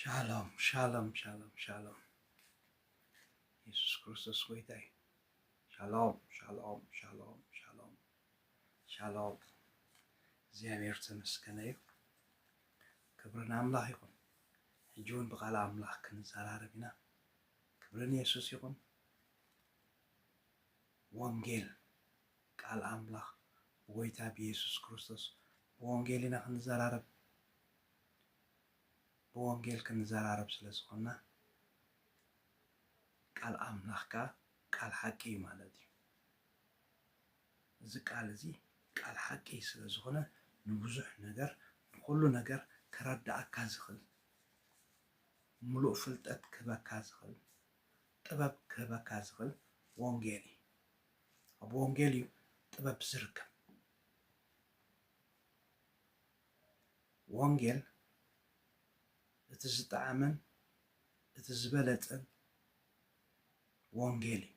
ሻሎም ሻሎም ሻሎም ሻሎም። የሱስ ክርስቶስ ጎይታ እዩ። ሻሎም ሻሎም ሻሎም ሻሎም ሻሎም። እግዚኣብሔር ዝተመስገነ እዩ። ክብሪ ንኣምላኽ ይኹን። ሕጂ እውን ብቓል ኣምላኽ ክንዘራረብ ኢና። ክብሪ ንየሱስ ይኹን። ወንጌል ቃል ኣምላኽ ብጎይታ ብየሱስ ክርስቶስ ብወንጌል ኢና ክንዘራረብ። ብወንጌል ክንዘራረብ ስለ ዝኾንና ቃል ኣምላኽ ከኣ ቃል ሓቂ እዩ ማለት እዩ። እዚ ቃል እዚ ቃል ሓቂ ስለ ዝኾነ ንብዙሕ ነገር ንኹሉ ነገር ከረድኣካ ዝኽእል ምሉእ ፍልጠት ክህበካ ዝኽእል ጥበብ ክህበካ ዝኽእል ወንጌል እዩ። ኣብ ወንጌል እዩ ጥበብ ዝርከብ። ወንጌል እቲ ዝጠዓመን እቲ ዝበለጸን ወንጌል እዩ።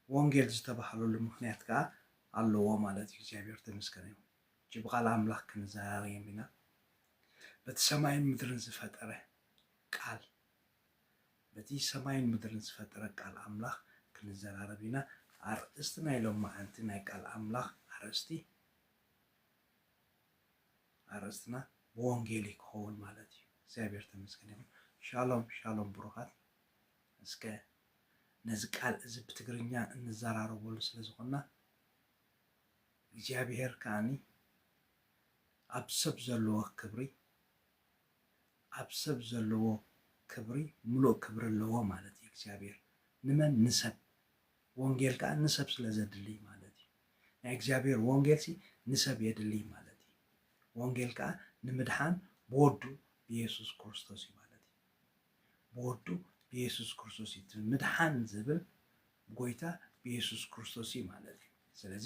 ወንጌል ዝተባህለሉ ምኽንያት ከኣ ኣለዎ ማለት እዩ። እግዚኣብሔር ተመስገነ ይኹን። ሕጂ ብቓል ኣምላኽ ክንዘራረብ ኢና። በቲ ሰማይን ምድርን ዝፈጠረ ቃል በቲ ሰማይን ምድርን ዝፈጠረ ቃል ኣምላኽ ክንዘራረብ ኢና። ኣርእስቲ ናይ ሎማዓንቲ ናይ ቃል ኣምላኽ ኣርእስቲ ኣርእስትና ብወንጌል እዩ ክኸውን ማለት እዩ። እግዚኣብሔር ተመስገን ይኹን። ሻሎም ሻሎም ብሩኻት። እስከ ነዚ ቃል እዚ ብትግርኛ እንዘራረበሉ ስለ ዝኾንና እግዚኣብሔር ከኣኒ ኣብ ሰብ ዘለዎ ክብሪ ኣብ ሰብ ዘለዎ ክብሪ ምሉእ ክብሪ ኣለዎ ማለት እዩ እግዚኣብሔር። ንመን ንሰብ። ወንጌል ከዓ ንሰብ ስለ ዘድልይ ማለት እዩ። ናይ እግዚኣብሔር ወንጌል ሲ ንሰብ የድልይ ማለት እዩ። ወንጌል ከዓ ንምድሓን ብወዱ ብየሱስ ክርስቶስ እዩ ማለት እዩ። ብወዱ ብየሱስ ክርስቶስ እዩ። እቲ ምድሓን ዝብል ብጎይታ ብየሱስ ክርስቶስ እዩ ማለት እዩ። ስለዚ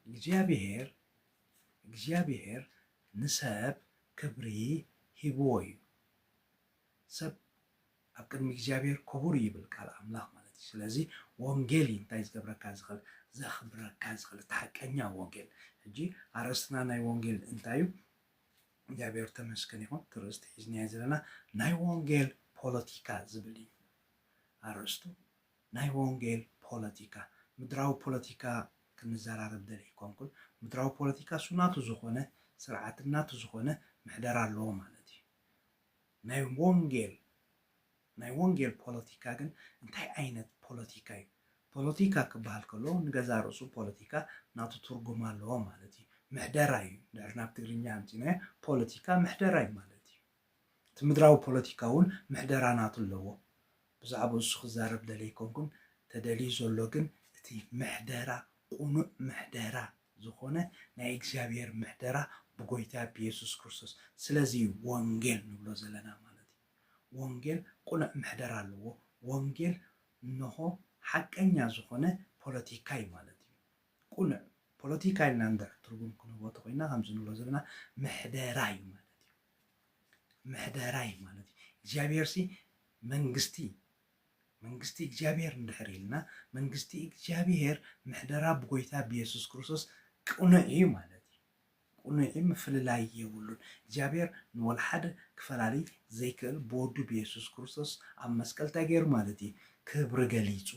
እግዚኣብሔር እግዚኣብሔር ንሰብ ክብሪ ሂብዎ እዩ። ሰብ ኣብ ቅድሚ እግዚኣብሔር ክቡር ይብል ቃል ኣምላኽ ማለት እዩ። ስለዚ ወንጌል እዩ እንታይ ዝገብረካ ዝኽእል ዘኽብረካ ዝኽእል እቲ ሓቀኛ ወንጌል። ሕጂ ኣርእስትና ናይ ወንጌል እንታይ እዩ? እግዚኣብሔር ተመስገን ይኹን። እቲ ርእስቲ ሒዝናዮ ዘለና ናይ ወንጌል ፖለቲካ ዝብል እዩ ኣርእስቱ። ናይ ወንጌል ፖለቲካ ምድራዊ ፖለቲካ ክንዘራረብ ደሊ ይኮንኩን። ምድራዊ ፖለቲካ እሱ ናቱ ዝኾነ ስርዓት ናቱ ዝኾነ ምሕደራ ኣለዎ ማለት እዩ። ናይ ወንጌል ናይ ወንጌል ፖለቲካ ግን እንታይ ዓይነት ፖለቲካ እዩ? ፖለቲካ ክበሃል ከሎ ንገዛ ርእሱ ፖለቲካ ናቱ ትርጉም ኣለዎ ማለት እዩ። ምሕደራ እዩ። ድሕር ናብ ትግርኛ ኣምፂናዮ ፖለቲካ ምሕደራ እዩ ማለት እዩ። እቲ ምድራዊ ፖለቲካ እውን ምሕደራ ናቱ ኣለዎ። ብዛዕባ እሱ ክዛረብ ደለይ ኮንኩን ተደልዩ ዘሎ ግን እቲ ምሕደራ ቁኑዕ ምሕደራ ዝኾነ ናይ እግዚኣብሔር ምሕደራ ብጎይታ ብየሱስ ክርስቶስ። ስለዚ ወንጌል ንብሎ ዘለና ማለት እዩ። ወንጌል ቁኑዕ ምሕደራ ኣለዎ። ወንጌል እንሆ ሓቀኛ ዝኾነ ፖለቲካ እዩ ማለት እዩ። ቁኑዕ ፖለቲካ ኢልና እንድሕር ትርጉም ክንህቦ ተኮይና ከምዚ ንብሎ ዘለና ምሕደራ እዩ ማለት እዩ። ምሕደራ እዩ ማለት እዩ። እግዚኣብሔር ሲ መንግስቲ መንግስቲ እግዚኣብሔር እንድሕር ኢልና መንግስቲ እግዚኣብሔር ምሕደራ ብጎይታ ብየሱስ ክርስቶስ ቅኑዕ እዩ ማለት እዩ። ቅኑዕ እዩ፣ ምፍልላይ የብሉን። እግዚኣብሔር ንወላ ሓደ ክፈላሊ ዘይክእል ብወዱ ብየሱስ ክርስቶስ ኣብ መስቀል እንታይ ገይሩ ማለት እዩ? ክብሪ ገሊጹ።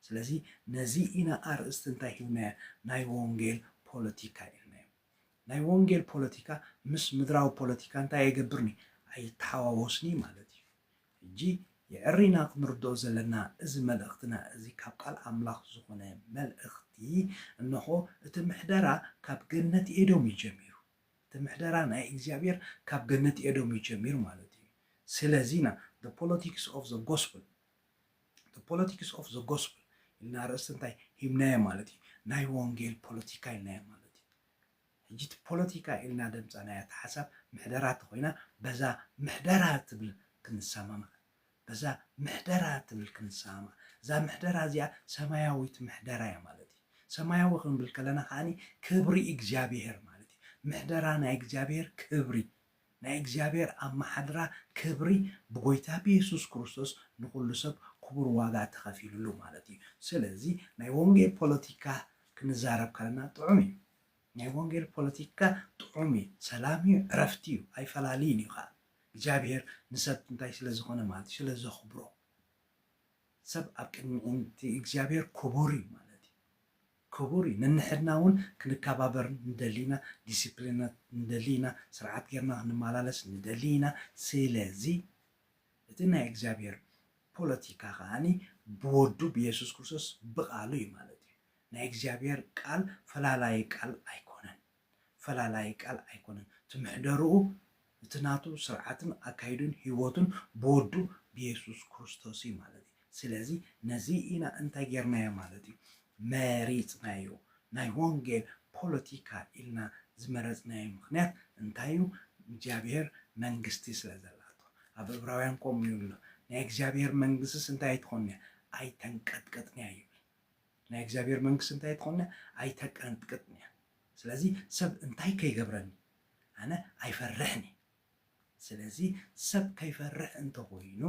ስለዚ ነዚ ኢና ኣርእስቲ እንታይ ሂብናዮ? ናይ ወንጌል ፖለቲካ ኢልናዮ። ናይ ወንጌል ፖለቲካ ምስ ምድራዊ ፖለቲካ እንታይ ኣይገብርኒ? ኣይተሓዋወስኒ ማለት እዩ። ሕጂ የዕሪና ክንርድኦ ዘለና እዚ መልእኽትና እዚ ካብ ቃል ኣምላኽ ዝኾነ መልእኽቲ እንሆ እቲ ምሕደራ ካብ ገነት ኤዶም እዩ ጀሚሩ። እቲ ምሕደራ ናይ እግዚኣብሔር ካብ ገነት ኤዶም እዩ ጀሚሩ ማለት እዩ። ስለዚ ኢና the politics of the gospel the politics of the gospel ኢልና ርእስቲ እንታይ ሂብናዮ ማለት እዩ? ናይ ወንጌል ፖለቲካ ኢልናዮ ማለት እዩ። ሕጂ እቲ ፖለቲካ ኢልና ደምፃናያ እቲ ሓሳብ ምሕደራ ተኮይና በዛ ምሕደራ ትብል ክንሰማማዕ በዛ ምሕደራ ትብል ክንሰማማዕ እዛ ምሕደራ እዚኣ ሰማያዊት ምሕደራ እያ ማለት እዩ። ሰማያዊ ክንብል ከለና ከዓኒ ክብሪ እግዚኣብሔር ማለት እዩ። ምሕደራ ናይ እግዚኣብሔር ክብሪ ናይ እግዚኣብሔር ኣመሓድራ ክብሪ ብጎይታ ብየሱስ ክርስቶስ ንኩሉ ሰብ ክቡር ዋጋ ተኸፊሉሉ ማለት እዩ። ስለዚ ናይ ወንጌል ፖለቲካ ክንዛረብ ከለና ጥዑም እዩ። ናይ ወንጌል ፖለቲካ ጥዑም እዩ፣ ሰላም እዩ፣ ዕረፍቲ እዩ፣ ኣይፈላልይን እዩ ከዓ። እግዚኣብሔር ንሰብ እንታይ ስለ ዝኾነ ማለት እዩ፣ ስለ ዘኽብሮ። ሰብ ኣብ ቅድሚ እቲ እግዚኣብሔር ክቡር እዩ ማለት እዩ። ክቡር እዩ። ነንሕድና እውን ክንከባበር ንደሊ ኢና፣ ዲሲፕሊናት ንደሊ ኢና፣ ስርዓት ጌርና ክንመላለስ ንደሊ ኢና። ስለዚ እቲ ናይ እግዚኣብሔር ፖለቲካ ከዓኒ ብወዱ ብየሱስ ክርስቶስ ብቓሉ እዩ ማለት እዩ። ናይ እግዚኣብሔር ቃል ፈላላዪ ቃል ኣይኮነን። ፈላላዪ ቃል ኣይኮነን። እቲ ምሕደርኡ፣ እቲ ናቱ ስርዓትን ኣካይዱን ህይወቱን ብወዱ ብየሱስ ክርስቶስ እዩ ማለት እዩ። ስለዚ ነዚ ኢና እንታይ ጌርናዮ ማለት እዩ? መሪጽናዮ። ናይ ወንጌል ፖለቲካ ኢልና ዝመረጽናዮ ምኽንያት እንታይ እዩ? እግዚኣብሔር መንግስቲ ስለ ዘላቶ። ኣብ ዕብራውያን ከምኡ ይብሎ፣ ናይ እግዚኣብሔር መንግስትስ እንታይ ኣይትኾን እያ? ኣይተንቀጥቅጥን እያ ይብል። ናይ እግዚኣብሔር መንግስቲ እንታይ ትኾን እያ? ኣይተንቀጥቅጥን እያ። ስለዚ ሰብ እንታይ ከይገብረኒ ኣነ ኣይፈርሕን እየ። ስለዚ ሰብ ከይፈርሕ እንተኾይኑ፣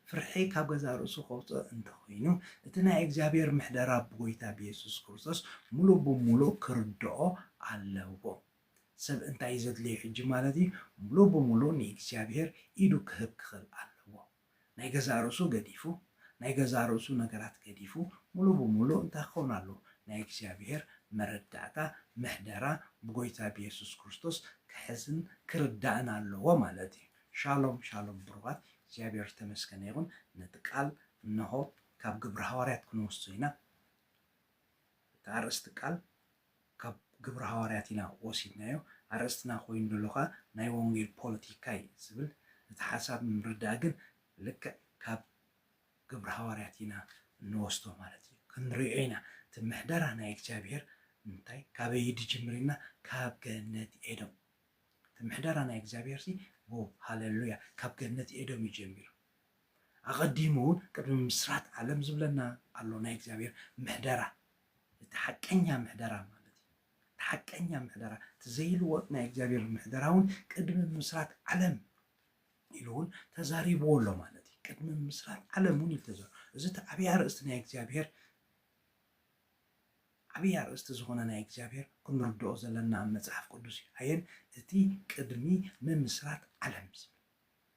ፍርሒ ካብ ገዛእ ርእሱ ከውፅእ እንተኾይኑ፣ እቲ ናይ እግዚኣብሔር ምሕደራ ብጎይታ ብየሱስ ክርስቶስ ሙሉእ ብሙሉእ ክርድኦ ኣለዎ። ሰብ እንታይ እዩ ዘድልዮ ሕጂ ማለት እዩ? ሙሉእ ብሙሉእ ንእግዚኣብሔር ኢዱ ክህብ ክኽእል ኣለዎ። ናይ ገዛእ ርእሱ ገዲፉ፣ ናይ ገዛእ ርእሱ ነገራት ገዲፉ፣ ሙሉእ ብሙሉእ እንታይ ክኸውን ኣለዎ? ናይ እግዚኣብሔር መረዳእታ፣ ምሕደራ ብጎይታ ብየሱስ ክርስቶስ ክሕዝን ክርዳእን ኣለዎ ማለት እዩ። ሻሎም ሻሎም ብሩኻት፣ እግዚኣብሔር ዝተመስገነ ይኹን። ነቲ ቃል እንሆ ካብ ግብሪ ሃዋርያት ክንወስዶ ኢና። እቲ ኣርእስቲ ቃል ካብ ግብሪ ሃዋርያት ኢና ወሲድናዮ። ኣርእስትና ኮይኑ ዘሎ ኸዓ ናይ ወንጌል ፖለቲካ እዩ ዝብል። እቲ ሓሳብ ንምርዳእ ግን ልክዕ ካብ ግብሪ ሃዋርያት ኢና እንወስዶ ማለት እዩ። ክንሪኦ ኢና እቲ ምሕደራ ናይ እግዚኣብሔር እንታይ ካበይ ድጅምር ኢልና፣ ካብ ገነት ኤዶም። እቲ ምሕደራ ናይ እግዚኣብሔር ሲ፣ ዎ፣ ሃሌሉያ፣ ካብ ገነት ኤዶም እዩ ጀሚሩ። ኣቐዲሙ እውን ቅድሚ ምስራት ዓለም ዝብለና ኣሎ ናይ እግዚኣብሔር ምሕደራ። እቲ ሓቀኛ ምሕደራ ማለት እዩ። እቲ ሓቀኛ ምሕደራ፣ እቲ ዘይልወጥ ናይ እግዚኣብሔር ምሕደራ እውን ቅድሚ ምስራት ዓለም ኢሉ እውን ተዛሪብዎ ኣሎ ማለት እዩ። ቅድሚ ምስራት ዓለም እውን ኢሉ ተዛሪቡ። እዚ እቲ ዓብዪ ኣርእስቲ ናይ እግዚኣብሔር፣ ዓብዪ ኣርእስቲ ዝኾነ ናይ እግዚኣብሔር ክንርድኦ ዘለና ኣብ መጽሓፍ ቅዱስ እዩ። ኣየን እቲ ቅድሚ ምምስራት ዓለም ዝብል።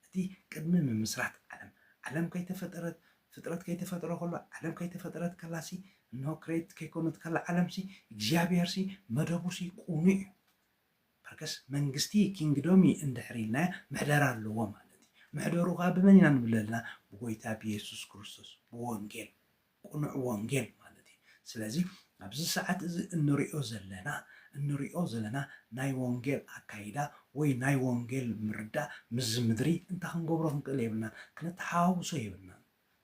እቲ ቅድሚ ምምስራት ዓለም፣ ዓለም ከይተፈጠረት፣ ፍጥረት ከይተፈጠረ ከሎ፣ ዓለም ከይተፈጠረት ከላሲ፣ እንሆ ክሬት ከይኮነት ከላ ዓለምሲ፣ እግዚኣብሔርሲ መደቡሲ ቅኑዕ እዩ። ፐርከስ መንግስቲ ኪንግዶም እዩ እንድሕር ኢልና ምሕደራ ኣለዎ ማለት እዩ። ምሕደሩ ከዓ ብመን ኢና ንብል ኣለና? ብጎይታ ብየሱስ ክርስቶስ፣ ብወንጌል፣ ቅኑዕ ወንጌል ማለት እዩ። ስለዚ ኣብዚ ሰዓት እዚ እንሪኦ ዘለና፣ እንሪኦ ዘለና ናይ ወንጌል ኣካይዳ ወይ ናይ ወንጌል ምርዳእ ምስዚ ምድሪ እንታይ ክንገብሮ ክንክእል የብልናን፣ ክነተሓዋውሶ የብልናን።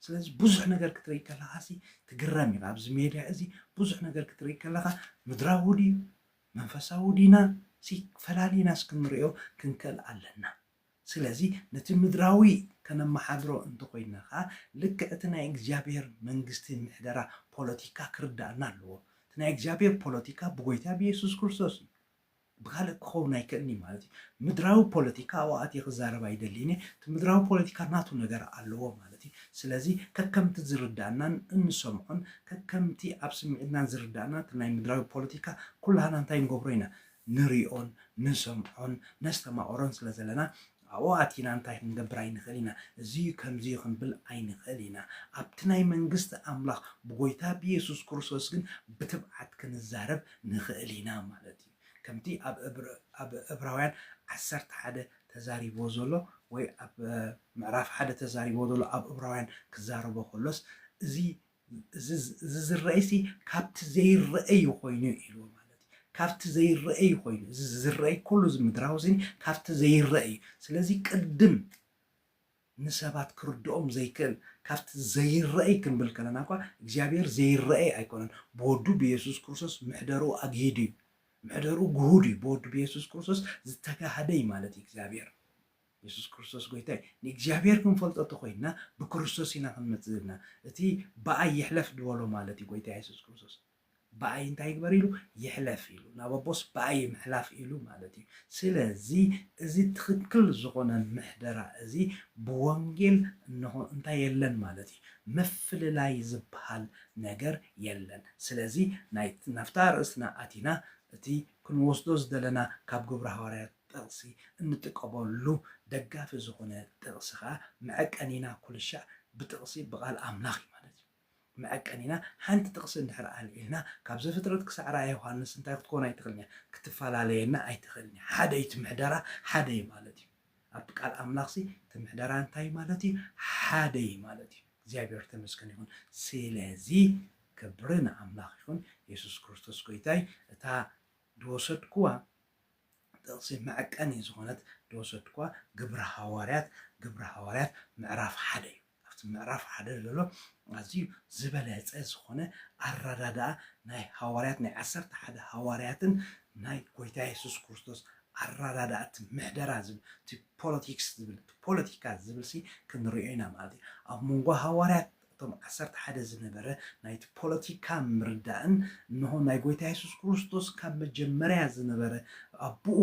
ስለዚ ብዙሕ ነገር ክትርኢ ከለኻሲ ትግረም ኢኻ። ኣብዚ ሜድያ እዚ ብዙሕ ነገር ክትርኢ ከለኻ ምድራዊ ድዩ መንፈሳዊ ዲና ሲ ፈላሊና እስክንሪኦ ክንክእል ኣለና። ስለዚ ነቲ ምድራዊ ከነመሓድሮ እንተኾይንና ኸዓ ልክዕ እቲ ናይ እግዚኣብሔር መንግስቲ ምሕደራ ፖለቲካ ክርዳእና ኣለዎ። እቲ ናይ እግዚኣብሔር ፖለቲካ ብጎይታ ብየሱስ ክርስቶስ እዩ። ብካልእ ክኸውን ኣይክእልን እዩ ማለት እዩ። ምድራዊ ፖለቲካ ኣብኡ ኣትየ ክዛረብ ኣይደልይን እየ። እቲ ምድራዊ ፖለቲካ ናቱ ነገር ኣለዎ ማለት እዩ። ስለዚ ከከምቲ ዝርዳእናን እንሰምዖን ከከምቲ ኣብ ስምዒትናን ዝርዳእና እቲ ናይ ምድራዊ ፖለቲካ ኩላህና እንታይ ንገብሮ ኢና? ንሪኦን ንሰምዖን ነስተማቕሮን ስለ ዘለና ኣብኡ ኣቲና እንታይ ክንገብር ኣይንኽእል ኢና። እዚ ከምዚ እዩ ክንብል ኣይንኽእል ኢና። ኣብቲ ናይ መንግስቲ ኣምላኽ ብጎይታ ብየሱስ ክርስቶስ ግን ብትብዓት ክንዛረብ ንኽእል ኢና ማለት እዩ። ከምቲ ኣብ እብር-፣ ኣብ እብራውያን ዓሰርተ ሓደ ተዛሪብዎ ዘሎ ወይ ኣብ፣ እ፣ ምዕራፍ ሓደ ተዛሪብዎ ዘሎ ኣብ እብራውያን ክዛረቦ ከሎስ እዚ፣ እዚ፣ እዚ ዝረአይሲ ካብቲ ዘይረአይ ኮይኑ ኢልዎ ማለት እዩ። ካብቲ ዘይረአይ ኮይኑ፣ እዚ ዝረአይ ኩሉ እዚ ምድራዊ እዚ ካብቲ ዘይረአይ እዩ። ስለዚ ቅድም ንሰባት ክርድኦም ዘይክእል ካብቲ ዘይረአይ ክንብል ከለና እኳ እግዚኣብሔር ዘይረአይ ኣይኮነን። ብወዱ ብየሱስ ክርስቶስ ምሕደርኡ ኣግሂዱ እዩ። ምሕደርኡ ግሁድ እዩ። ብወዱ ብየሱስ ክርስቶስ ዝተጋህደ እዩ ማለት እዩ እግዚኣብሔር። የሱስ ክርስቶስ ጎይታ እዩ። ንእግዚኣብሔር ክንፈልጦ እንተኾይንና ብክርስቶስ ኢና ክንመጽእ ዘለና። እቲ ብኣይ ይሕለፍ ዝበሎ ማለት እዩ ጎይታ የሱስ ክርስቶስ። ብኣይ እንታይ ይግበር ኢሉ? ይሕለፍ ኢሉ። ናብ ኣቦስ ብኣይ ምሕላፍ ኢሉ ማለት እዩ። ስለዚ እዚ ትኽክል ዝኾነ ምሕደራ እዚ ብወንጌል እንሆ እንታይ የለን ማለት እዩ። ምፍልላይ ዝበሃል ነገር የለን። ስለዚ ናይ-፣ ናብታ ኣርእስትና ኣቲና እቲ ክንወስዶ ዝደለና ካብ ግብሪ ሃዋርያት ጥቕሲ እንጥቀመሉ ደጋፊ ዝኾነ ጥቕሲ ከዓ መዐቀኒና ኩልሻዕ ብጥቕሲ ብቃል ኣምላኽ እዩ ማለት እዩ። መዐቀኒና ሓንቲ ጥቕሲ እንድሕር ኣልዒልና ካብ ዘፍጥረት ክሳዕ ራእየ ዮሃንስ እንታይ ክትኮን ኣይትኽእልን እያ፣ ክትፈላለየና ኣይትኽእልን እያ። ሓደ እዩ እቲ ምሕደራ፣ ሓደ እዩ ማለት እዩ። ኣብ ቃል ኣምላኽሲ እቲ ምሕደራ እንታይ ማለት እዩ? ሓደ እዩ ማለት እዩ። እግዚኣብሔር ተመስገን ይኹን። ስለዚ ክብሪ ንኣምላኽ ይኹን። የሱስ ክርስቶስ ጎይታይ እታ ዝወሰድኩዋ ጥቕሲ መዐቀኒ ዝኾነት ዝወሰድኩዋ ግብሪ ሃዋርያት፣ ግብሪ ሃዋርያት ምዕራፍ ሓደ እዩ። ኣብቲ ምዕራፍ ሓደ ዘሎ ኣዝዩ ዝበለጸ ዝኾነ ኣረዳድኣ ናይ ሃዋርያት፣ ናይ ዓሰርተ ሓደ ሃዋርያትን ናይ ጎይታ የሱስ ክርስቶስ ኣረዳድኣ፣ እቲ ምሕደራ ዝብል፣ እቲ ፖለቲክስ ዝብል፣ እቲ ፖለቲካ ዝብል ሲ ክንሪኦ ኢና ማለት እዩ። ኣብ መንጎ ሃዋርያት እቶም ዓሰርተ ሓደ ዝነበረ ናይቲ ፖለቲካ ምርዳእን እንሆ ናይ ጎይታ የሱስ ክርስቶስ ካብ መጀመርያ ዝነበረ ኣቦኡ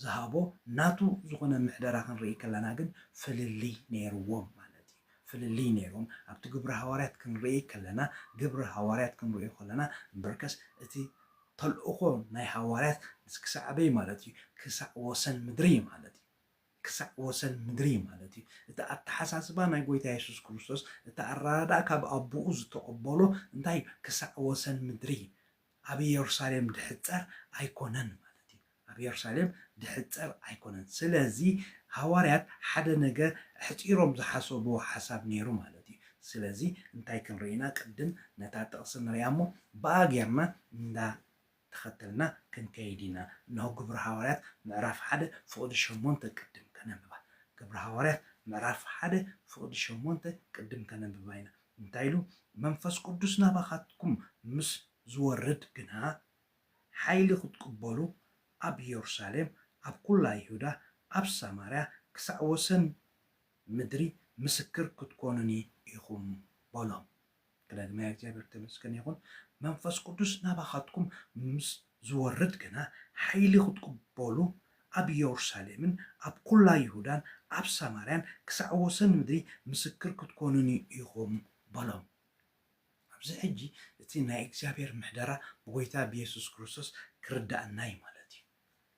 ዝሃቦ ናቱ ዝኾነ ምሕደራ ክንርኢ ከለና ግን ፍልልይ ነይርዎም ማለት እዩ። ፍልልይ ነይርዎም። ኣብቲ ግብሪ ሃዋርያት ክንርኢ ከለና፣ ግብሪ ሃዋርያት ክንሪኦ ከለና እምበርከስ እቲ ተልእኾ ናይ ሃዋርያት ክሳዕ ኣበይ ማለት እዩ? ክሳዕ ወሰን ምድሪ ማለት እዩ። ክሳዕ ወሰን ምድሪ ማለት እዩ። እቲ ኣተሓሳስባ ናይ ጎይታ የሱስ ክርስቶስ፣ እቲ ኣረዳድኣ ካብ ኣቦኡ ዝተቐበሎ እንታይ እዩ? ክሳዕ ወሰን ምድሪ፣ ኣብ የሩሳሌም ድሕጸር ኣይኮነን ማለት እዩ። ኣብ የሩሳሌም ድሕጸር ኣይኮነን። ስለዚ ሃዋርያት ሓደ ነገር ኣሕጺሮም ዝሓሰብዎ ሓሳብ ነይሩ ማለት እዩ። ስለዚ እንታይ ክንርኢ ኢና? ቅድም ነታ ጥቕሲ ንሪኣ እሞ ብኣ ጌርና እንዳ ተኸተልና ክንከይድ ኢና። እንሆ ግብሪ ሃዋርያት ምዕራፍ ሓደ ፍቕዲ ሸሞንተ ቅድም ከነንብባ። ግብሪ ሃዋርያት ምዕራፍ ሓደ ፍቕዲ ሸሞንተ ቅድም ከነንብባ ኢና። እንታይ ኢሉ? መንፈስ ቅዱስ ናባኻትኩም ምስ ዝወርድ ግና ሓይሊ ክትቅበሉ ኣብ የሩሳሌም፣ ኣብ ኩላ ይሁዳ፣ ኣብ ሰማርያ ክሳዕ ወሰን ምድሪ ምስክር ክትኮኑኒ ኢኹም በሎም። ክደግመያ እግዚኣብሔር ተመስገን ይኹን። መንፈስ ቅዱስ ናባኻትኩም ምስ ዝወርድ ግና ሓይሊ ክትቅበሉ ኣብ የሩሳሌምን ኣብ ኩላ ይሁዳን ኣብ ሰማርያን ክሳዕ ወሰን ምድሪ ምስክር ክትኮኑኒ ኢኹም በሎም። ኣብዚ ሕጂ እቲ ናይ እግዚኣብሔር ምሕደራ ብጎይታ ብየሱስ ክርስቶስ ክርዳእና እዩ ማለት እዩ።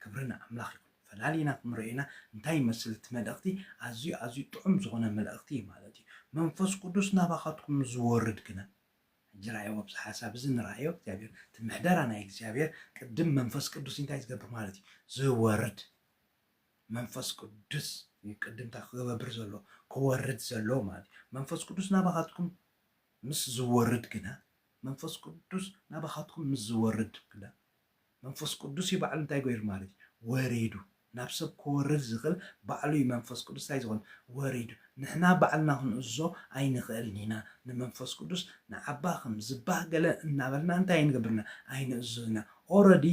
ክብሪ ንኣምላኽ ይኹን። ፈላሊና ክንሪኦ ኢና እንታይ ይመስል እቲ መልእኽቲ? ኣዝዩ ኣዝዩ ጥዑም ዝኾነ መልእኽቲ እዩ ማለት እዩ። መንፈስ ቅዱስ ናባኻትኩም ዝወርድ ግና፣ ሕጂ ረኣይዎ፣ ኣብዚ ሓሳብ እዚ ንረኣዮ እግዚኣብሔር፣ እቲ ምሕደራ ናይ እግዚኣብሔር ቅድም መንፈስ ቅዱስ እንታይ ዝገብር ማለት እዩ? ዝወርድ መንፈስ ቅዱስ እዩ ቅድምታ ክገብር ዘሎ፣ ክወርድ ዘሎ ማለት እዩ። መንፈስ ቅዱስ ናባኻትኩም ምስ ዝወርድ ግና፣ መንፈስ ቅዱስ ናባኻትኩም ምስ ዝወርድ ግና፣ መንፈስ ቅዱስ እዩ ባዕሉ እንታይ ገይሩ ማለት እዩ? ወሪዱ። ናብ ሰብ ክወርድ ዝኽእል ባዕሉ እዩ መንፈስ ቅዱስ እንታይ ዝኾነ? ወሪዱ። ንሕና ባዕልና ክንእዝዞ ኣይንኽእልን ኢና። ንመንፈስ ቅዱስ ንዓባ ከም ዝባህ ገለ እናበልና እንታይ ኣይንገብርና? ኣይንእዝዞ ኢና። ኦረዲ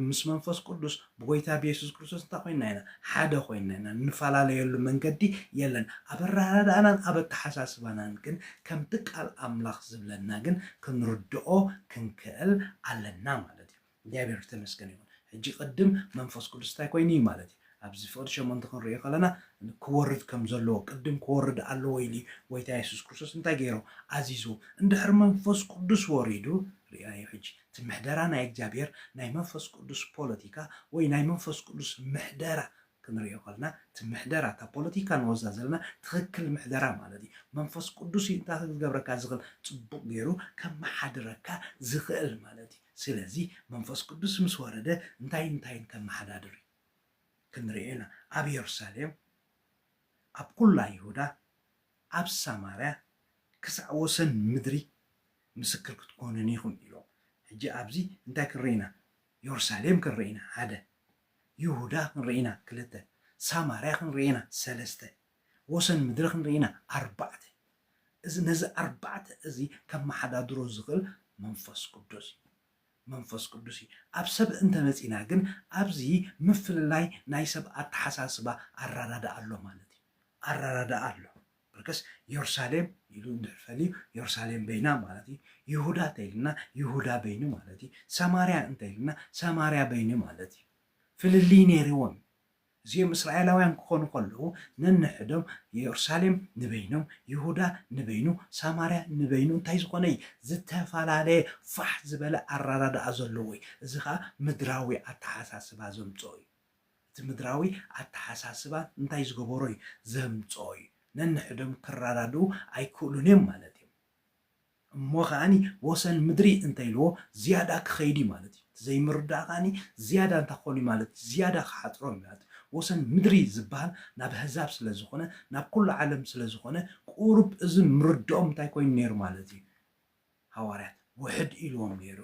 ምስ መንፈስ ቅዱስ ብጎይታ ብየሱስ ክርስቶስ እንታይ ኮይንና ኢና? ሓደ ኮይንና ኢና። እንፈላለየሉ መንገዲ የለን። ኣብ ኣረዳድኣናን ኣብ ኣተሓሳስባናን ግን ከምቲ ቃል ኣምላኽ ዝብለና ግን ክንርድኦ ክንክእል ኣለና ማለት እዩ። እግዚኣብሔር ተመስገን ይኹን። ሕጂ ቅድም መንፈስ ቅዱስ እንታይ ኮይኑ እዩ ማለት እዩ? ኣብዚ ፍቕዲ ሸሞንተ ክንሪኦ ከለና ክወርድ ከም ዘለዎ፣ ቅድም ክወርድ ኣለዎ ኢሉ እዩ ጎይታ የሱስ ክርስቶስ እንታይ ገይሩ? ኣዚዙ። እንድሕር መንፈስ ቅዱስ ወሪዱ፣ ሪኣዮ ሕጂ፣ እቲ ምሕደራ ናይ እግዚኣብሔር ናይ መንፈስ ቅዱስ ፖለቲካ ወይ ናይ መንፈስ ቅዱስ ምሕደራ ክንሪኦ ከለና፣ እቲ ምሕደራ፣ እታ ፖለቲካ ንወስዳ ዘለና ትኽክል ምሕደራ ማለት እዩ። መንፈስ ቅዱስ እዩ እንታይ ክገብረካ ዝኽእል? ጽቡቕ ገይሩ ከመሓድረካ ዝኽእል ማለት እዩ። ስለዚ መንፈስ ቅዱስ ምስ ወረደ እንታይ እንታይ ከመሓዳድር እዩ? ክንሪኦ ኢና። ኣብ የሩሳሌም፣ ኣብ ኩላ ይሁዳ፣ ኣብ ሰማርያ፣ ክሳዕ ወሰን ምድሪ ምስክር ክትኮኑኒ ኢኹም ኢሎም። ሕጂ ኣብዚ እንታይ ክንርኢ ኢና? የሩሳሌም ክንርኢ ኢና፣ ሓደ። ይሁዳ ክንርኢ ኢና፣ ክልተ። ሰማርያ ክንርኢ ኢና፣ ሰለስተ። ወሰን ምድሪ ክንርኢ ኢና፣ ኣርባዕተ። እዚ፣ ነዚ ኣርባዕተ እዚ ከመሓዳድሮ ዝኽእል መንፈስ ቅዱስ እዩ። መንፈስ ቅዱስ እዩ። ኣብ ሰብ እንተመጺና ግን ኣብዚ ምፍልላይ ናይ ሰብ ኣተሓሳስባ ኣረዳድኣ ኣሎ ማለት እዩ። ኣረዳድኣ ኣሎ። በርከስ የሩሳሌም ኢሉ እንድሕር ፈልዩ የሩሳሌም በይና ማለት እዩ። ይሁዳ እንተኢልና ይሁዳ በይኑ ማለት እዩ። ሰማርያ እንተኢልና ሰማርያ በይኑ ማለት እዩ። ፍልልይ ነይርዎም። እዚኦም እስራኤላውያን ክኾኑ ከለዉ ነንሕዶም የሩሳሌም ንበይኖም፣ ይሁዳ ንበይኑ፣ ሰማርያ ንበይኑ እንታይ ዝኾነ እዩ? ዝተፈላለየ ፋሕ ዝበለ ኣረዳድኣ ዘለዎ እዩ። እዚ ኸኣ ምድራዊ ኣተሓሳስባ ዘምጽኦ እዩ። እቲ ምድራዊ ኣተሓሳስባ እንታይ ዝገበሮ እዩ? ዘምፅኦ እዩ። ነንሕዶም ክረዳድኡ ኣይክእሉን እዮም ማለት እዩ። እሞ ከዓኒ ወሰን ምድሪ እንተኢልዎ ዝያዳ ክኸይድ እዩ ማለት እዩ። እቲ ዘይምርዳእ ከዓኒ ዝያዳ እንታይ ክኾን እዩ ማለት እዩ? ዝያዳ ክሓፅሮም እዩ ማለት እዩ። ወሰን ምድሪ ዝበሃል ናብ ኣህዛብ ስለ ዝኾነ፣ ናብ ኩሉ ዓለም ስለ ዝኾነ፣ ቁሩብ እዚ ምርድኦም እንታይ ኮይኑ ነይሩ ማለት እዩ? ሃዋርያት ውሕድ ኢልዎም ነይሩ።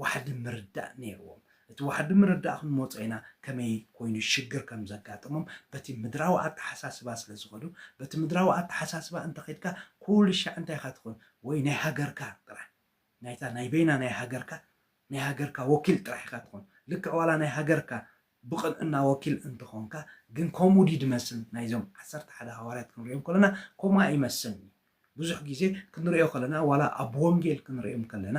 ዋሕዲ ምርዳእ ነይርዎም። እቲ ዋሕዲ ምርዳእ ክንመጾ ኢና፣ ከመይ ኮይኑ ሽግር ከም ዘጋጥሞም። በቲ ምድራዊ ኣተሓሳስባ ስለ ዝኸዱ፣ በቲ ምድራዊ ኣተሓሳስባ እንተኸድካ ኩሉ ሻዕ እንታይ ኢኻ ትኾን? ወይ ናይ ሃገርካ ጥራሕ፣ ናይታ ናይ በይና ናይ ሃገርካ፣ ናይ ሃገርካ ወኪል ጥራሕ ኢኻ ትኾን። ልክዕ ዋላ ናይ ሃገርካ ብቕንዕና ወኪል እንተኾንካ፣ ግን ከምኡ ድዩ ዝመስል? ናይዞም ዓሰርተ ሓደ ሃዋርያት ክንሪኦም ከለና ከምኡ ኣይመስልን። ብዙሕ ግዜ ክንሪኦ ከለና፣ ዋላ ኣብ ወንጌል ክንሪኦም ከለና፣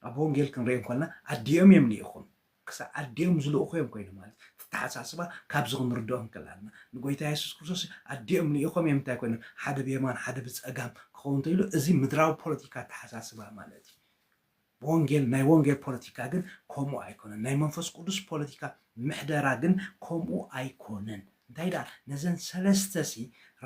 ኣብ ወንጌል ክንሪኦም ከለና ኣዲኦም እዮም ልኢኹም። ክሳብ ኣዲኦም ዝልእኹ እዮም ኮይኖም ማለት እዩ። እቲ ኣተሓሳስባ ካብዚ ክንርድኦ ንክእል ኣለና። ንጎይታ የሱስ ክርስቶስ ኣዲኦም ልኢኾም እዮም እንታይ ኮይኖም? ሓደ ብየማን ሓደ ብጸጋም ክኸውን እንተኢሉ፣ እዚ ምድራዊ ፖለቲካ ኣተሓሳስባ ማለት እዩ። ወንጌል፣ ናይ ወንጌል ፖለቲካ ግን ከምኡ ኣይኮነን። ናይ መንፈስ ቅዱስ ፖለቲካ ምሕደራ ግን ከምኡ ኣይኮነን። እንታይ ደኣ፣ ነዘን ሰለስተ ሲ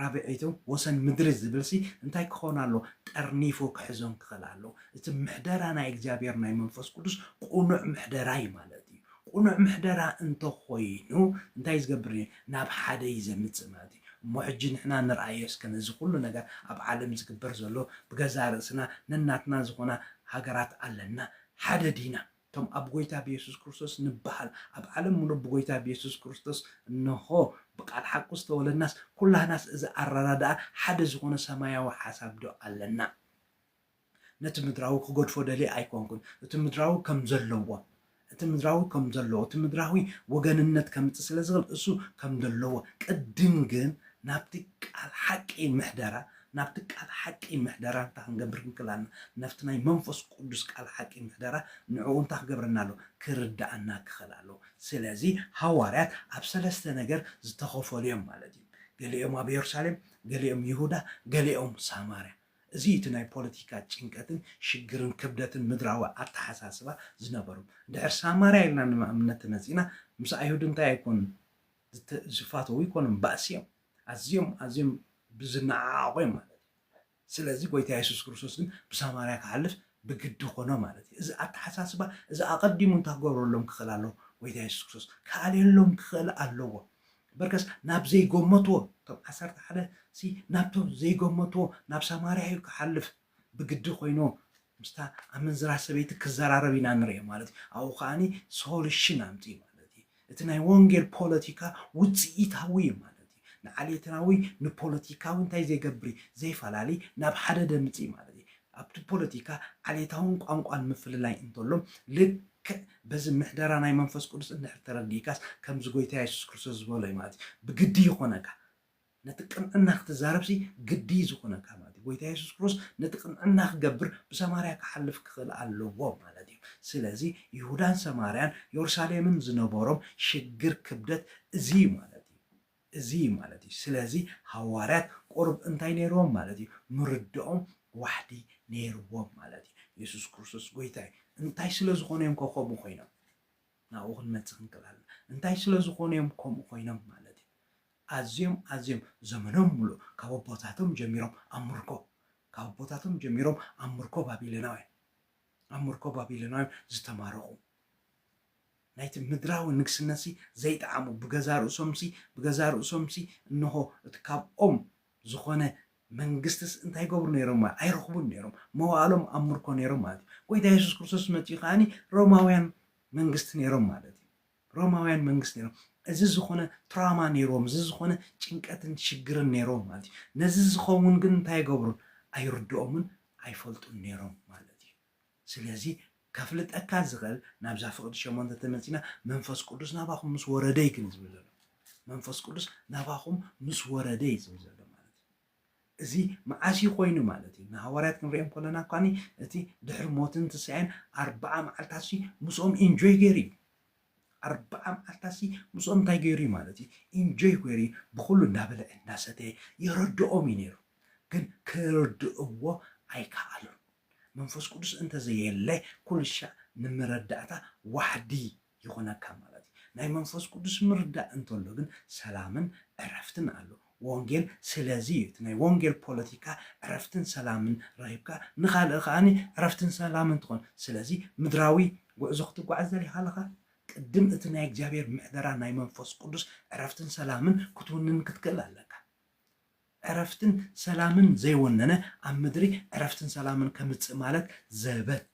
ራብዐይቶም ወሰን ምድሪ ዝብል ሲ እንታይ ክኾን ኣሎ? ጠርኒፉ ክሕዞን ክኽእል ኣሎ። እቲ ምሕደራ ናይ እግዚኣብሔር ናይ መንፈስ ቅዱስ ቅኑዕ ምሕደራ እዩ ማለት እዩ። ቅኑዕ ምሕደራ እንተኾይኑ እንታይ ዝገብር እዩ? ናብ ሓደ እዩ ዘምጽእ ማለት እዩ። እሞ ሕጂ ንሕና ንርኣዮ እስከ ነዚ ኩሉ ነገር ኣብ ዓለም ዝግበር ዘሎ ብገዛ ርእስና ነናትና ዝኾና ሃገራት ኣለና። ሓደ ዲና? እቶም ኣብ ጎይታ ብየሱስ ክርስቶስ ንበሃል፣ ኣብ ዓለም ምሉእ ብጎይታ ብየሱስ ክርስቶስ እንሆ ብቃል ሓቁ ዝተወለድናስ ኩላህናስ እዚ ኣረዳድኣ ሓደ ዝኾነ ሰማያዊ ሓሳብ ዶ ኣለና? ነቲ ምድራዊ ክገድፎ ደልየ ኣይኮንኩን። እቲ ምድራዊ ከም ዘለዎ፣ እቲ ምድራዊ ከም ዘለዎ፣ እቲ ምድራዊ ወገንነት ከምጽእ ስለ ዝኽእል እሱ ከም ዘለዎ። ቅድም ግን ናብቲ ቃል ሓቂ ምሕደራ፣ ናብቲ ቃል ሓቂ ምሕደራ እንታይ ክንገብር ክንክእል ኣለና? ናብቲ ናይ መንፈስ ቅዱስ ቃል ሓቂ ምሕደራ ንዕኡ እንታይ ክገብረና ኣሎ? ክርድኣና ክኽእል ኣለዎ። ስለዚ ሃዋርያት ኣብ ሰለስተ ነገር ዝተኸፈሉ እዮም ማለት እዩ። ገሊኦም ኣብ የሩሳሌም፣ ገሊኦም ይሁዳ፣ ገሊኦም ሳማርያ። እዚ እቲ ናይ ፖለቲካ ጭንቀትን ሽግርን ክብደትን ምድራዊ ኣተሓሳስባ ዝነበሮም። ድሕር ሳማርያ ኢልና ንኣብነት ተመጺና፣ ምስ ኣይሁድ እንታይ ኣይኮኑን ዝተ-፣ ዝፋተዉ ኣይኮኑን፣ ባእሲ እዮም። ኣዝዮም፣ ኣዝዮም ብዝነዓዓቑ እዮም ማለት እዩ። ስለዚ ጎይታ የሱስ ክርስቶስ ግን ብሳማርያ ክሓልፍ ብግዲ ኮኖ ማለት እዩ። እዚ ኣተሓሳስባ እዚ ኣቐዲሙ እንታይ ክገብረሎም ክኽእል ኣለዎ? ጎይታ የሱስ ክርስቶስ ክኣልየሎም ክኽእል ኣለዎ። በርከስ ናብ ዘይገመትዎ፣ እቶም ዓሰርተ ሓደ ሲ ናብቶም ዘይገመትዎ ናብ ሳማርያ እዩ ክሓልፍ ብግዲ ኮይኑ ምስታ ኣመንዝራ ሰበይቲ ክዘራረብ ኢና ንሪኦ ማለት እዩ። ኣብኡ ከዓኒ ሶሉሽን ኣምፅኡ ማለት እዩ። እቲ ናይ ወንጌል ፖለቲካ ውፅኢታዊ እዩ ማለት እዩ። ንዓሌታዊ ንፖለቲካዊ እንታይ ዘይገብር እዩ? ዘይፈላሊ ናብ ሓደ ደምፅእ ማለት እዩ። ኣብቲ ፖለቲካ ዓሌታውን ቋንቋን ምፍልላይ እንተሎ ልክዕ በዚ ምሕደራ ናይ መንፈስ ቅዱስ እንድሕር ተረዲእካስ ከምዚ ጎይታ የሱስ ክርስቶስ ዝበሎ እዩ ማለት እዩ። ብግዲ ይኾነካ። ነቲ ቅንዕና ክትዛረብሲ ግዲ እዩ ዝኾነካ ማለት እዩ። ጎይታ የሱስ ክርስቶስ ነቲ ቅንዕና ክገብር ብሰማርያ ክሓልፍ ክኽእል ኣለዎ ማለት እዩ። ስለዚ ይሁዳን ሰማርያን የሩሳሌምን ዝነበሮም ሽግር ክብደት እዚ እዩ ማለት እዩ። እዚ እዩ ማለት እዩ። ስለዚ ሃዋርያት ቁሩብ እንታይ ነይርዎም ማለት እዩ? ምርድኦም ዋሕዲ ነይርዎም ማለት እዩ። የሱስ ክርስቶስ ጎይታ እዩ። እንታይ ስለ ዝኾነ እዮም ከ ከምኡ ኮይኖም? ናብኡ ክንመጽእ ክንክእል ኣለና። እንታይ ስለ ዝኾነ እዮም ከምኡ ኮይኖም ማለት እዩ? ኣዝዮም ኣዝዮም ዘመኖም ሙሉእ ካብ ኣቦታቶም ጀሚሮም ኣብ ምርኮ፣ ካብ ኣቦታቶም ጀሚሮም ኣብ ምርኮ ባቢሎናውያን፣ ኣብ ምርኮ ባቢሎናውያን ዝተማረኹ፣ ናይቲ ምድራዊ ንግስነትሲ ዘይጠዓሙ፣ ብገዛ ርእሶምሲ፣ ብገዛ ርእሶምሲ እንሆ እቲ ካብኦም ዝኾነ መንግስትስ እንታይ ይገብሩ ነይሮም ማለት? ኣይረኽቡን ነይሮም። መዋእሎም ኣብ ምርኮ ነይሮም ማለት እዩ። ጎይታ የሱስ ክርስቶስ መጺኡ ከዓኒ ሮማውያን መንግስቲ ነይሮም ማለት እዩ። ሮማውያን መንግስቲ ነይሮም። እዚ ዝኾነ ትራውማ ነይሮም፣ እዚ ዝኾነ ጭንቀትን ሽግርን ነይሮም ማለት እዩ። ነዚ ዝኸውን ግን እንታይ ይገብሩን? ኣይርድኦምን ኣይፈልጡን ነይሮም ማለት እዩ። ስለዚ ከፍልጠካ ዝኽእል ናብዛ ፍቕዲ ሸሞንተ ተመጺና መንፈስ ቅዱስ ናባኹም ምስ ወረደ እዩ ግን ዝብል ዘሎ። መንፈስ ቅዱስ ናባኹም ምስ ወረደ እዩ ዝብል ዘሎ ማለት እዩ። እዚ መዓስ እዩ ኮይኑ ማለት እዩ? ንሃዋርያት ክንሪኦም ከለና እኳኒ እቲ ድሕሪ ሞትን ትንሳኤን ኣርብዓ መዓልታትሲ ምስኦም ኢንጆይ ገይሩ እዩ። ኣርብዓ መዓልታትሲ ምስኦም እንታይ ገይሩ እዩ ማለት እዩ? ኢንጆይ ገይሩ እዩ። ብኹሉ እንዳበልዐ እንዳሰተየ የረድኦም እዩ ነይሩ። ግን ክርድእዎ ኣይከኣሉን። መንፈስ ቅዱስ እንተዘየለ ኩሉ ሻዕ ንምረዳእታ ዋሕዲ ይኾነካ ማለት እዩ። ናይ መንፈስ ቅዱስ ምርዳእ እንተሎ ግን ሰላምን ዕረፍትን ኣሎ። ወንጌል ስለዚ እዩ። እቲ ናይ ወንጌል ፖለቲካ ዕረፍትን ሰላምን ረኺብካ፣ ንኻልእ ከኣ ዕረፍትን ሰላምን ትኾን። ስለዚ ምድራዊ ጉዕዞ ክትጓዓዝ ደሊኻ ኣለኻ፣ ቅድም እቲ ናይ እግዚኣብሔር ምሕደራ ናይ መንፈስ ቅዱስ ዕረፍትን ሰላምን ክትውንን ክትክእል ኣለካ። ዕረፍትን ሰላምን ዘይወነነ ኣብ ምድሪ ዕረፍትን ሰላምን ከምጽእ ማለት ዘበት፣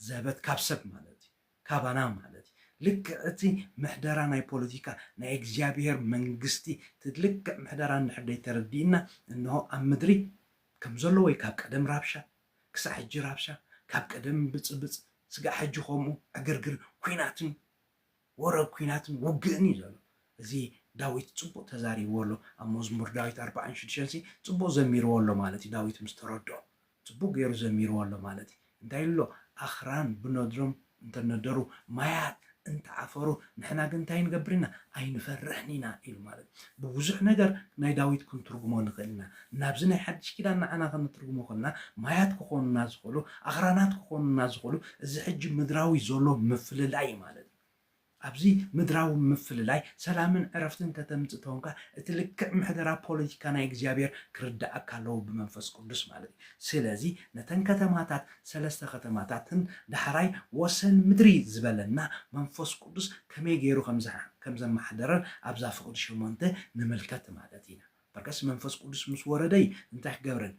ዘበት ካብ ሰብ ማለት እዩ፣ ካባና ማለት እዩ። ልክዕ እቲ ምሕደራ ናይ ፖለቲካ ናይ እግዚኣብሔር መንግስቲ፣ እቲ ልክዕ ምሕደራ እንድሕር ደይተረዲእና፣ እንሆ ኣብ ምድሪ ከም ዘሎ ወይ ካብ ቀደም ራብሻ፣ ክሳዕ ሕጂ ራብሻ፣ ካብ ቀደም ብጽብጽ፣ ስጋዕ ሕጂ ከምኡ ዕግርግር፣ ኲናትን ወረ ኲናትን ውግእን እዩ ዘሎ። እዚ ዳዊት ጽቡቕ ተዛሪብዎ ኣሎ ኣብ መዝሙር ዳዊት ኣርባዓን ሽዱሽተን ሲ ጽቡቕ ዘሚርዎ ኣሎ ማለት እዩ። ዳዊት ምስ ተረድኦ ጽቡቕ ገይሩ ዘሚርዎ ኣሎ ማለት እዩ። እንታይ ኢሉ ኣሎ? ኣኽራን ብነድሮም እንተነደሩ፣ ማያት እንተዓፈሩ፣ ንሕና ግን እንታይ ንገብር ኢና? ኣይንፈርሕን ኢና ኢሉ ማለት እዩ። ብብዙሕ ነገር ናይ ዳዊት ክንትርጉሞ ንኽእል ኢና። ናብዚ ናይ ሓድሽ ኪዳን ንዓና ክንትርጉሞ ከለና ማያት ክኾኑና ዝኽእሉ፣ ኣኽራናት ክኾኑና ዝኽእሉ፣ እዚ ሕጂ ምድራዊ ዘሎ ምፍልላይ ማለት እዩ። ኣብዚ ምድራዊ ምፍልላይ ሰላምን ዕረፍትን ከተምጽእ ተኾንካ፣ እቲ ልክዕ ምሕደራ ፖለቲካ ናይ እግዚኣብሔር ክርድኣካ ኣለዎ ብመንፈስ ቅዱስ ማለት እዩ። ስለዚ ነተን ከተማታት፣ ሰለስተ ከተማታትን ዳሕራይ ወሰን ምድሪ ዝበለና መንፈስ ቅዱስ ከመይ ገይሩ ከም ዘ-፣ ከም ዘመሓደረን ኣብዛ ፍቕዲ ሸሞንተ ንምልከት ማለት ኢና። በርከስ መንፈስ ቅዱስ ምስ ወረደይ እንታይ ክገብረን?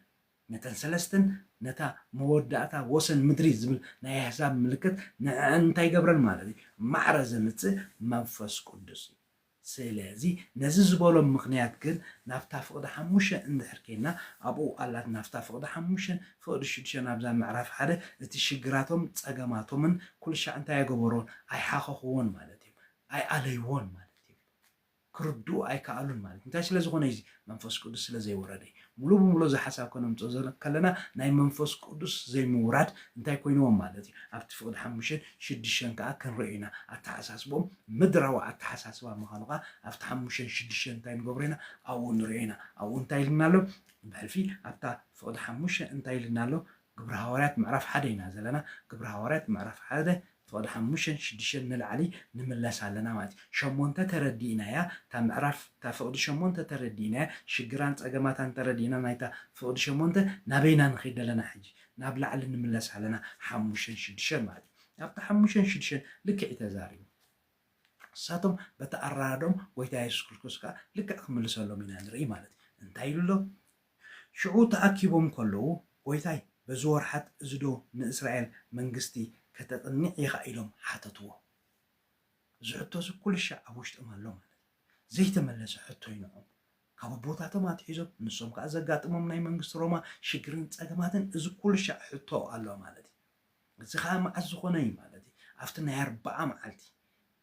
ነተን ሰለስተን ነታ መወዳእታ ወሰን ምድሪ ዝብል ናይ ኣሕዛብ ምልክት ንዕን እንታይ ይገብረን ማለት እዩ? ማዕረ ዘምጽእ መንፈስ ቅዱስ እዩ። ስለዚ ነዚ ዝበሎም ምኽንያት ግን ናብታ ፍቕዲ ሓሙሽተ እንድሕር ኬና ኣብኡ ኣላት ናብታ ፍቕዲ ሓሙሽተን ፍቕዲ ሽዱሽተን ኣብዛ ምዕራፍ ሓደ እቲ ሽግራቶም ጸገማቶምን ኩልሻዕ እንታይ የገበሮን ኣይሓኸኽዎን ማለት እዩ ኣይኣለይዎን ማለት እዩ። ክርድኡ ኣይከኣሉን ማለት እንታይ ስለ ዝኾነ እዚ መንፈስ ቅዱስ ስለ ዘይወረደ እዩ። ሙሉ ብሙሉ እዚ ሓሳብ ከነምፅኦ ዘለ- ከለና ናይ መንፈስ ቅዱስ ዘይምውራድ እንታይ ኮይንዎም ማለት እዩ። ኣብቲ ፍቕዲ ሓሙሽተን ሽዱሽተን ከዓ ክንሪኦ ኢና ኣተሓሳስቦም ምድራዊ ኣተሓሳስባ ምዃኑ ከዓ ኣብቲ ሓሙሽተን ሽዱሽተን እንታይ ንገብሮ ኢና ኣብኡ ንሪኦ ኢና። ኣብኡ እንታይ ኢልና ኣሎ? ብሕልፊ ኣብታ ፍቕዲ ሓሙሽተ እንታይ ኢልና ኣሎ? ግብሪ ሃዋርያት ምዕራፍ ሓደ ኢና ዘለና። ግብሪ ሃዋርያት ምዕራፍ ሓደ ፍቕዲ ሓሙሽተን ሽዱሽተን ንላዕሊ ንምለስ ኣለና ማለት እዩ። ሸሞንተ ተረዲእናያ እታ ምዕራፍ እታ ፍቕዲ ሸሞንተ ተረዲእናያ ሽግራን ጸገማታን ተረዲእና ናይታ ፍቕዲ ሸሞንተ ናበይና ንኸይድ ኣለና ሕጂ ናብ ላዕሊ ንምለስ ኣለና ሓሙሽተን ሽዱሽተን ማለት እዩ። ኣብቲ ሓሙሽተን ሽዱሽተን ልክዕ እዩ ተዛሪቡ። ንሳቶም በቲ ኣራዳድኦም ጎይታ የሱስ ክርስቶስ ከኣ ልክዕ ክምልሰሎም ኢና ንርኢ ማለት እዩ። እንታይ ኢሉ ኣሎ? ሽዑ ተኣኪቦም ከለዉ ጎይታይ በዚ ወርሓት እዚ ዶ ንእስራኤል መንግስቲ ከተቕንዕ ኢኻ ኢሎም ሓተትዎ። እዚ ሕቶ እዚ ኩሉ ሻዕ ኣብ ውሽጦም ኣሎ ማለት እዩ። ዘይተመለሰ ሕቶ እዩ ንዖም ካብ ኣቦታቶም ኣትሒዞም ንሶም ከዓ ዘጋጥሞም ናይ መንግስቲ ሮማ ሽግርን ፀገማትን እዚ ኩሉ ሻዕ ሕቶ ኣሎ ማለት እዩ። እዚ ከዓ መዓስ ዝኾነ እዩ ማለት እዩ ኣብቲ ናይ ኣርባዓ መዓልቲ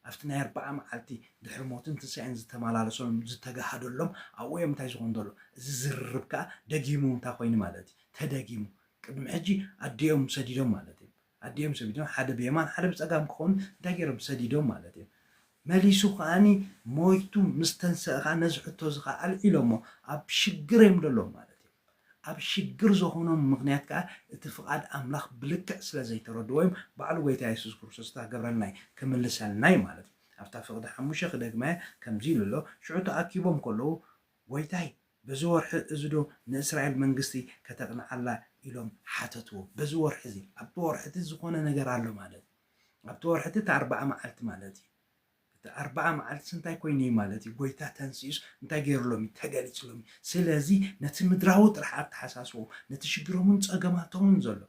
ኣብቲ ናይ ኣርባዓ መዓልቲ ድሕሪ ሞትን ትንሳኤን ዝተመላለሶም ዝተጋሃደሎም ኣብኡ እዮም እንታይ ዝኾኑ ዘሎ እዚ ዝርርብ ከዓ ደጊሙ እንታይ ኮይኑ ማለት እዩ ተደጊሙ ቅድሚ ሕጂ ኣዲኦም ሰዲዶም ማለት እዩ ኣዲኦም ሰዲዶም ሓደ ብየማን ሓደ ብፀጋም ክኾኑ እንታይ ገይሮም ሰዲዶም ማለት እዩ መሊሱ ከዓኒ ሞይቱ ምስ ተንሰእ ከዓ ነዚ ሕቶ እዚ ከዓ ኣልዒሎሞ ኣብ ሽግር እዮም ደሎም ማለት እዩ ኣብ ሽግር ዝኾኖም ምኽንያት ከዓ እቲ ፍቓድ ኣምላኽ ብልክዕ ስለ ዘይተረድዎ እዮም ባዕሉ ጎይታ የሱስ ክርስቶስ እታ ገብረልናይ ክምልሰልናይ ማለት እዩ ኣብታ ፍቕዲ ሓሙሽተ ክደግመ ከምዚ ኢሉ ኣሎ ሽዑ ተኣኪቦም ከለዉ ጎይታይ በዚ ወርሒ እዚ ዶ ንእስራኤል መንግስቲ ከተቕንዓላ ኢሎም ሓተትዎ በዚ ወርሒ እዚ ኣብቲ ወርሒ እቲ ዝኾነ ነገር ኣሎ ማለት እዩ ኣብቲ ወርሒ እቲ ኣርባዓ መዓልቲ ማለት እዩ እቲ ኣርባዓ መዓልትስ እንታይ ኮይኑ እዩ ማለት እዩ ጎይታ ተንስኡስ እንታይ ገይሩሎም እዩ ተገሊፅሎም እዩ ስለዚ ነቲ ምድራዊ ጥራሕ ኣተሓሳስቦ ነቲ ሽግሮምን ፀገማቶምን ዘሎ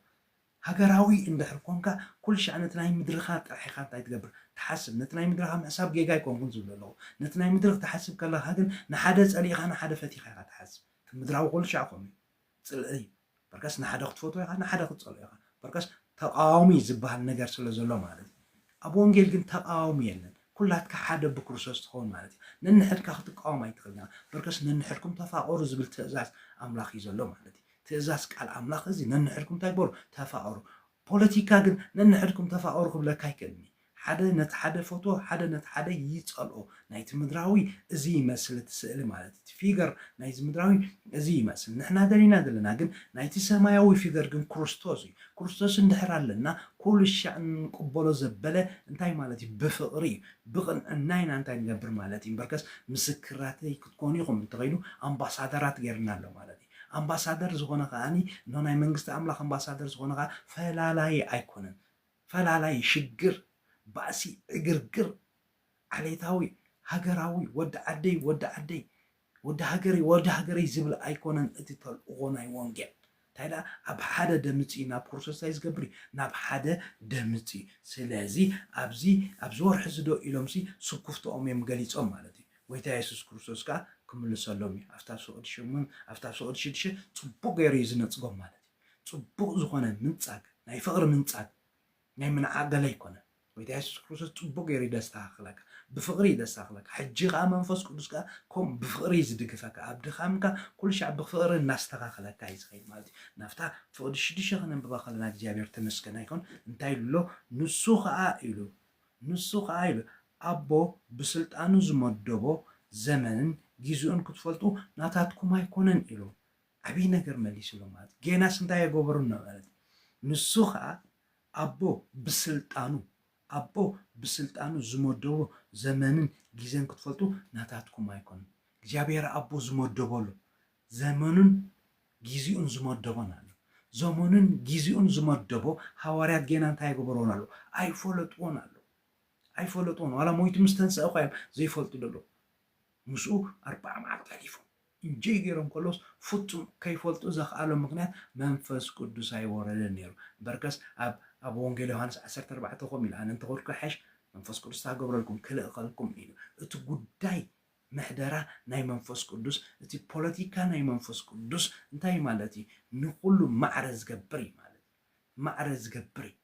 ሃገራዊ እንድሕር ኮንካ ኩሉ ሻዕ ነቲ ናይ ምድርኻ ጥራሕ ኢኻ እንታይ ትገብር ትሓስብ ነቲ ናይ ምድርኻ ምሕሳብ ጌጋ ኣይኮንኩን ዝብል ኣለኹ ነቲ ናይ ምድርኽ ትሓስብ ከለኻ ግን ንሓደ ፀሊእኻ ንሓደ ፈቲኻ ኢኻ ትሓስብ እቲ ምድራዊ ኩሉ ሻዕ ከምኡ እዩ ፅልኢ እዩ በርከስ ንሓደ ክትፈትዎ ኢኻ ንሓደ ክትፀልኦ ኢኻ በርከስ ተቃዋሚ ዝበሃል ነገር ስለ ዘሎ ማለት እዩ ኣብ ወንጌል ግን ተቃዋሚ የለን ኩላትካ ሓደ ብክርስቶስ ትኸውን ማለት እዩ ነንሕድካ ክትቃወም ኣይትኽእልና በርከስ ነንሕድኩም ተፋቀሩ ዝብል ትእዛዝ ኣምላኽ እዩ ዘሎ ማለት እዩ ትእዛዝ ቃል ኣምላኽ እዚ ነንሕድኩም እንታይ ግበሩ ተፋቀሩ ፖለቲካ ግን ነንሕድኩም ተፋቀሩ ክብለካ ኣይክእልን እዩ ሓደ ነቲ ሓደ ፈትዎ፣ ሓደ ነቲ ሓደ ይጸልኦ። ናይቲ ምድራዊ እዚ ይመስል እቲ ስእሊ ማለት፣ እቲ ፊገር ናይዚ ምድራዊ እዚ ይመስል። ንሕና ደሊና ዘለና ግን ናይቲ ሰማያዊ ፊገር ግን ክርስቶስ እዩ። ክርስቶስ እንድሕር ኣለና፣ ኩሉ ሻዕ እንቅበሎ ዘበለ እንታይ ማለት እዩ? ብፍቕሪ እዩ። ብቕንዕና ኢና እንታይ ንገብር ማለት እዩ? እምበርከስ ምስክራተይ ክትኮኑ ኢኹም እንተኸይኑ ኣምባሳደራት ገይርና ኣሎ ማለት እዩ። ኣምባሳደር ዝኾነ ከኣኒ፣ ኖ ናይ መንግስቲ ኣምላኽ ኣምባሳደር ዝኾነ ከኣ ፈላላይ ኣይኮነን። ፈላላይ ሽግር፣ ባእሲ፣ ዕግርግር፣ ዓሌታዊ፣ ሃገራዊ፣ ወዲ ዓደይ፣ ወዲ ዓደይ፣ ወዲ ሃገረይ፣ ወዲ ሃገረይ ዝብል ኣይኮነን እቲ ተልእኾ ናይ ወንጌል። እንታይ ደኣ ኣብ ሓደ ደምፂ ናብ ክርስቶስ እንታይ ዝገብር እዩ? ናብ ሓደ ደምፂ። ስለዚ ኣብዚ ኣብዚ ወርሒ እዚ ዶ ኢሎምሲ ስኩፍትኦም እዮም ገሊፆም ማለት እዩ። ጎይታ የሱስ ክርስቶስ ከዓ ክምልሰሎም እዩ። ኣብታ ፍቕዲ ሽሙን ኣብታ ፍቕዲ ሽዱሽተ ፅቡቕ ገይሩ እዩ ዝነፅጎም ማለት እዩ። ፅቡቕ ዝኾነ ምንፃግ፣ ናይ ፍቕሪ ምንፃግ፣ ናይ ምንዓቕ ገለ ኣይኮነን። ጎይታ የሱስ ክርስቶስ ፅቡቕ ገይሩ እዩ ደስተኻኽለካ፣ ብፍቕሪ እዩ ደስተኻኽለካ። ሕጂ ከዓ መንፈስ ቅዱስ ከዓ ከምኡ ብፍቕሪ እዩ ዝድግፈካ። ኣብ ድኻምካ ኩሉ ሻዕ ብፍቕሪ እናስተኻኽለካ እዩ ዝኸይድ ማለት እዩ። ናብታ ፍቕዲ ሽዱሽተ ከነንብባ ከለና እግዚኣብሔር ተመስገን ኣይኮን እንታይ ኢሉ ኣሎ? ንሱ ከዓ ኢሉ ንሱ ከዓ ኢሉ ኣቦ ብስልጣኑ ዝመደቦ ዘመንን ጊዜኡን ክትፈልጡ ናታትኩም ኣይኮነን ኢሉ። ዓብዪ ነገር መሊስሎም ማለት እዩ። ጌናስ እንታይ የገበሩና ማለት እዩ። ንሱ ከዓ ኣቦ ብስልጣኑ ኣቦ ብስልጣኑ ዝመደቦ ዘመንን ጊዜን ክትፈልጡ ናታትኩም ኣይኮነን። እግዚኣብሔር ኣቦ ዝመደቦ ኣሎ። ዘመኑን ጊዜኡን ዝመደቦን ኣሎ። ዘመኑን ጊዜኡን ዝመደቦ ሃዋርያት ጌና እንታይ የገበርዎን ኣሎ? ኣይፈለጥዎን ኣሎ። ኣይፈለጥዎን። ዋላ ሞይቱ ምስ ተንስአ እኳ እዮም ዘይፈልጡ ዘለዉ። ምስኡ ኣርብዓ መዓልቲ ኣሕሊፎም። እንጆይ ገይሮም ከለውስ ፍጹም ከይፈልጡ ዘኽኣሎም ምኽንያት መንፈስ ቅዱስ ኣይወረደን ነይሩ። በርከስ ኣብ ኣብ ወንጌል ዮሃንስ ዓሰርተ ኣርባዕተ ከምኡ ኢሉ፣ ኣነ እንተኸድኩ ይሓይሽ፣ መንፈስ ቅዱስ ታገብረልኩም፣ ክልእኸልኩም ኢሉ። እቲ ጉዳይ ምሕደራ ናይ መንፈስ ቅዱስ፣ እቲ ፖለቲካ ናይ መንፈስ ቅዱስ እንታይ ማለት እዩ? ንኹሉ ማዕረ ዝገብር እዩ ማለት እዩ። ማዕረ ዝገብር እዩ።